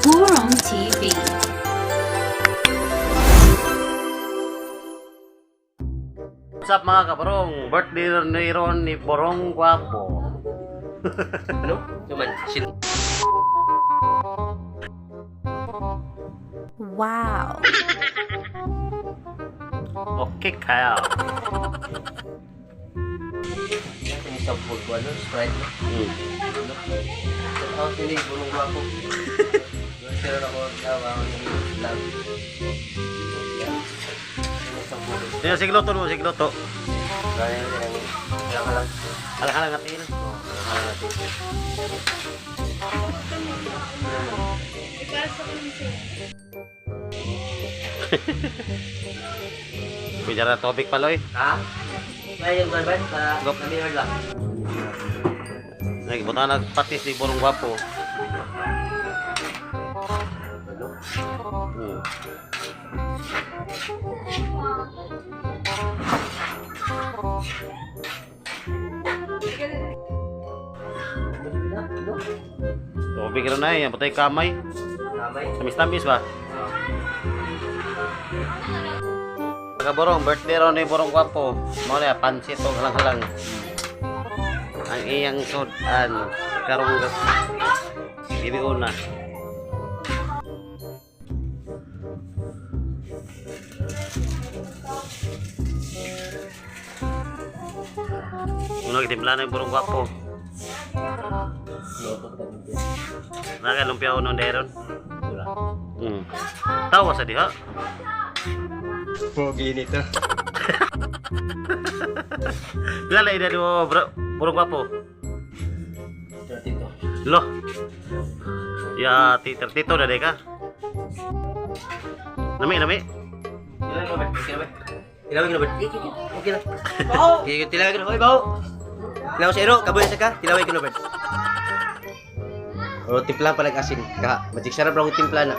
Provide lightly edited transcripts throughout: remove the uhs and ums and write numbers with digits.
Burong TV. What's up, mga kabarong? Birthday ni Ron ni Borong Guapo. Ano? Cuman, sin Wow. Okay kaya. Yan, yung sabog ko, ano? Sprite, no? Ano? Shout out nila, yung bulong gwapo. Pero ako, tawa ako ng vlog. Yan. Yung sabog. Sige, sigloto mo, sigloto. Kaya yun, yan. Kaya ka lang. Halang-halang natin. Oo, kaya natin. Pwede na topic paloy. Ha? Kaya yung garbage para Gop. namin lang. Nagbuta na patis ni Borong Guapo. Ano? Ano? Tubig rin na eh. Patay kamay. Kamay. Tamis-tamis ba? Mga kaborong, birthday ron ni Borong Guapo. Mo na pansit o halang-halang. Ang iyang sudan karong bibi una. Una gitimpla na yung Borong Guapo. Loto ka dito. Nakalumpia uno deron. Wala. Tawa sa diha. Pogi nito. Pila na edad mo, bro, Borong Guapo? 32. Loh. Ya, 32 na ka. Nami, nami. Tilawin ko, Bert. Okay na, Bert. Tilawin ko na, Bert. Okay, okay, okay na. Okay, tilawin ko na. Hoy, bawo. Tilawin sa ero, kabuhin sa ka. Tilawin ko na, Bert. O, timpla pa nag-asin. Ka, magic sarap ra akong timpla na.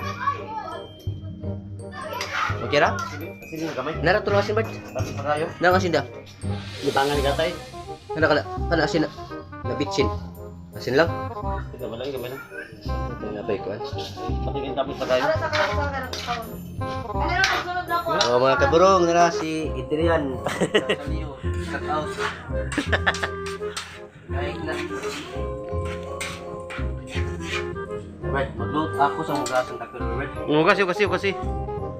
Okay ra? Sige na kamay. Nara tulong asin, Bert. Tapos pa kayo. Nara asin da. Butangan ni katay. Kana kana. Kana asin na. Nabitsin. Asin lang. Ikaw ba lang, gamay lang. Ito na ba ikuan? Patingin tapos pa kayo. O, mga kaburong, nara si Adrian. Sa Leo. Shout out. Kahit na. Bert, magluto ako sa hugasan takot, Bert. Kasi, kasi, kasi.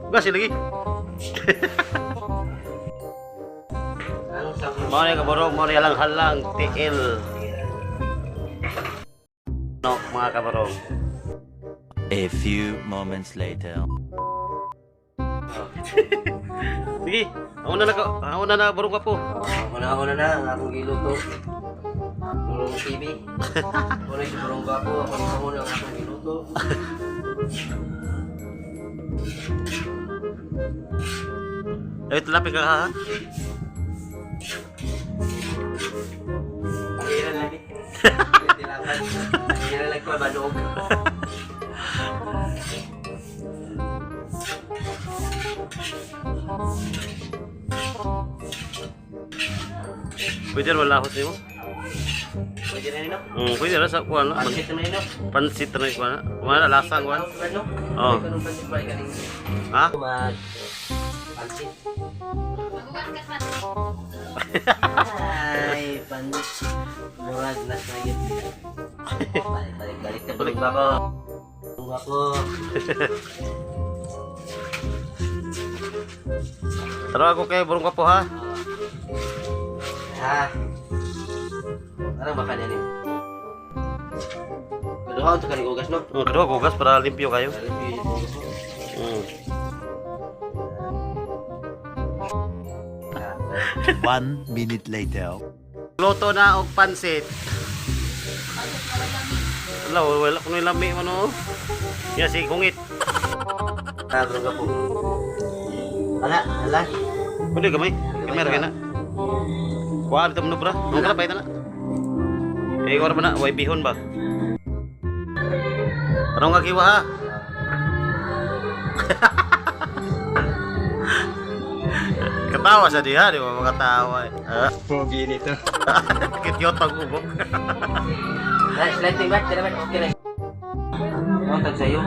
Kasi lagi. Ang sabon. Mao ni kaborong, mao ni halang-halang tiil. No, mga kaborong. A few moments later. Sige, ako na ko. Ako na Borong Gwapo. Ako na, ako na na, ang akong giluto. Burong TV. Ako na si Burong Gwapo, ako na muna ang akong giluto. Ay, tilapia ka ha. Pangilan lagi. Tilapan. Pangilan lagi ko, banog. Pwede ra wala ko mo. Pwede na nino? Pwede ra sa kuan. No? Pansit na nino? Pansit na kuan. Wala lasang kuan. No? Oo. Ay, kanong pansit ba? Ikaling Ha? mag pansit. Ay, pansit. Murag na sayot. Balik, balik, balik na balik ba ko? Burong Gwapo. Tara ako kay Borong Gwapo ha. Ha? Parang baka na rin. Kaduha ito kaning ugas, no? Kaduha hugas para limpyo kayo. Limpyo yung ugas mo. One minute later. Luto na og pansit. Wala, wala kuno lami man oh. Ya si kungit. Ah, Burong Gwapo. Ala, ala. Pwede gamay. Gamay ra na. Kuha dito mo bra. Nung kala na. Eh ora ba na way bihon ba? Tarong ka kiwa ha. Katawa sa diha, di ba makatawa? Ah, Pogi nito. kityot pag ubok. Nice, lighting back, tira back. Okay na. Kontag sa'yo.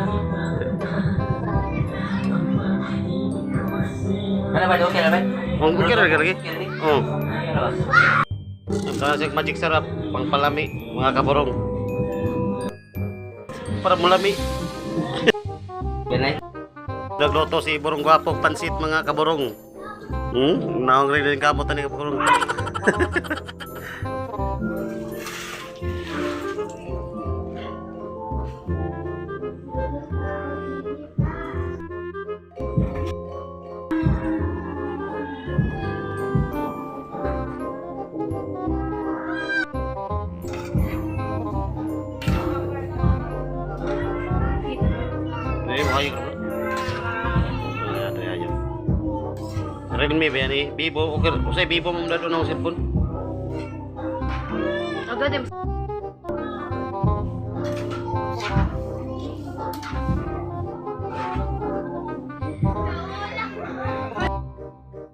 Ano ba? Okay na ba? Oh, okay ra lagi. Okay na ni? Oh. Ano ba? Ang classic magic sarap, pangpalami, mga kaborong. Para mulami. Ganay. Nagluto si Borong Gwapo pansit, mga kaborong. Naong rin din kamot ni kaborong. Hindi mo kayo. Ayan, ayan, ayan. Realme ba yan eh? Vivo, okay. Usay Vivo mo na doon ang cellphone. Agad yung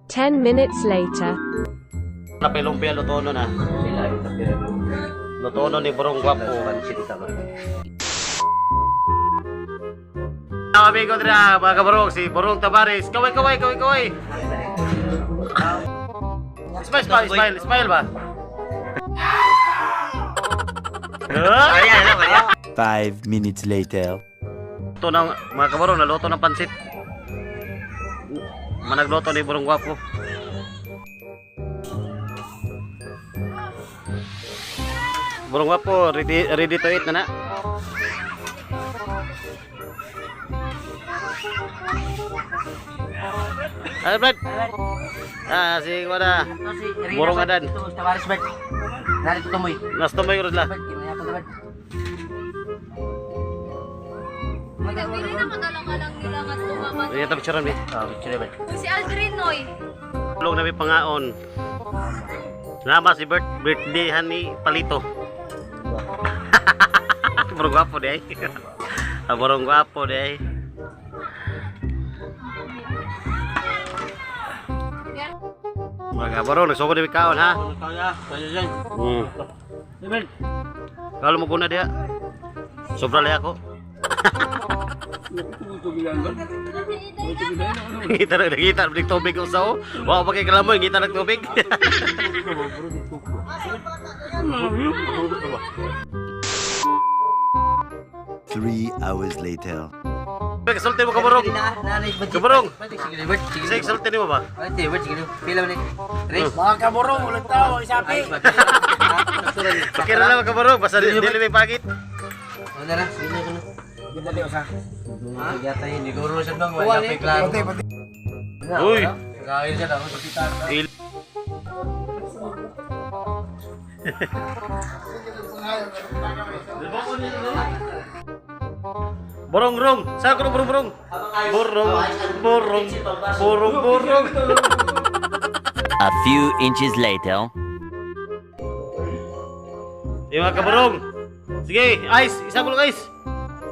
10 minutes later. Napilumpi ang luto nun ah. Sila yung tapira. Luto nun ni Borong Gwapo. Pansit ka ba? Mga amigo dira, mga kaborong, si Borong Tabares. Kaway, kaway, kaway, kaway. Smile, smile, smile, smile ba? Ah! Kaya, ano, kaya? 5 minutes later. Luto ng, mga kaborong, naluto ng pansit. Managluto ni Borong Gwapo. Borong Gwapo, ready, ready to eat na na. Ay, Brad. Ah, sige ko na. Burong adan. Ito, Tavares Bert. Narito tumoy. Nas tumoy ko la. Bert, kinaya ko na Bert. Pili na kadalang-alang nila nga tumaman. Iya ta picture ni. Ah, picture Bert. Si Aldrin Noy. Tulong na may pangaon. Nama si Bert, birthday han ni Palito. Borong gwapo di ay. Ah, borong gwapo di ay. Mga borong, nagsugod na may kaon ha. Kaya, kaya dyan. Bert. Kalau mo kuna diha. Sobra lay ako. Ngita na ngita na tubig ko sa o. Wa pa kay kalamoy ngita na tubig. 3 hours later. Kasulti mo ka borong. Kaborong. Sige, Bert. Sige, Sige, sulti nimo ba? Bert, Bert, sige. Pila man eh. Tres. Mga kaborong, ulit tao, isapi. Okay ra lang ka borong, basta dili may pagit. Ano na, sige na, na. Dali usa. Yata yun, siguro siya bang wala pa klaro. Pati, pati. Uy. Kaya siya ako sa kita. Il. Borong rong, sa ko borong borong. Borong borong borong borong. A few inches later. Yung mga kaborong. Sige, ice, isa ko lang ice.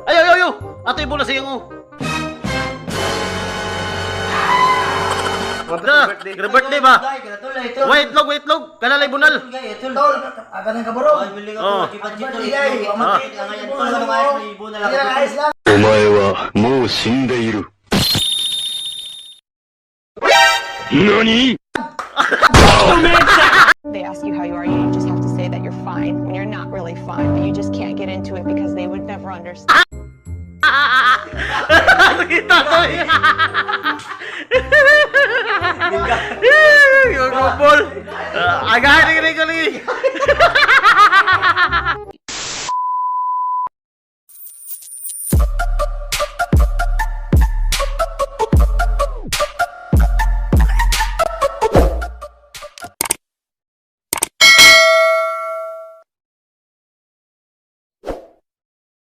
Ayo ayo ayo. Ato ibola sa iyong. Da, birthday ba? Wait log, wait log. Kanalay bunal. Tol, aga ng kaborong. Oh. Ay, ayos lang. お前はもう死んでいる。何 They ask you how you are, you just have to say that you're fine when you're not really fine, but you just can't get into it because they would never understand. Kita to. Yung gubol. Agahan.